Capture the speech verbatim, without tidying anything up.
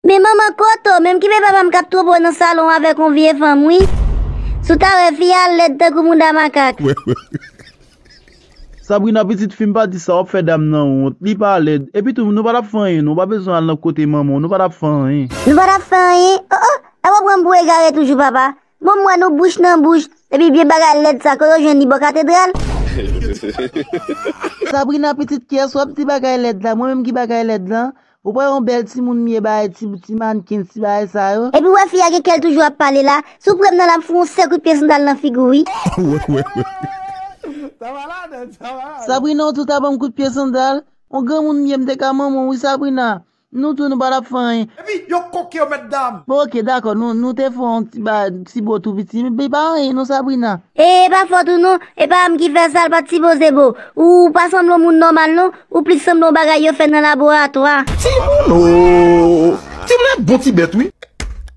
Men manman kote w, menm ki men papa m k ap twonpe w nan salon avèk yon vye fanm, wi. Si w ta wè fi a lèd tankou mouda makak. Sabrina, pitit fi m, pa di sa, w ap fè dam nan wont. Li pa lèd. Epi tou, nou pa t ap fè anyen, nou pa bezwen al nan kote manman w, nou pa t ap fè anyen. Nou pa t ap fè anyen? Oh, oh, a w ap pran m pou egare toujou, papa. Bon, m wè nou bouch nan bouch, epi vye bagay lèd sa, kote w jwenn li bò katedral? Sabrina, pitit, kiyès w ap di bagay lèd la? Mwen menm ki bagay lèd la? Ou pa yon bèl timoun m ye, bay ti, ti mannequin, ti bagay sa yo. Epi w wè fi a gen kè l toujou ap pale la, si w pran m nan la m fout yon sèl kout pye sandal nan figi w wi. Sabrina, ou tou ta ban m kout pye sandal? Yon granmoun m ye, m te ka manman w wi Sabrina. Nou tou nou pa t ap fè anyen. Epi yo koke yo mèt dam. Bon, oke, dakò, nou, nou te fè yon ti ba, ti bo tou piti, men pa anyen non Sabrina. E pa fòt ou non, e pa m ki fè sa, l pa t sipoze bo. Ou pa sanble yon moun nòmal non, ou plis sanble yon bagay yo fè nan laboratwa. Timoun o! Timoun ap bon ti bèt wi.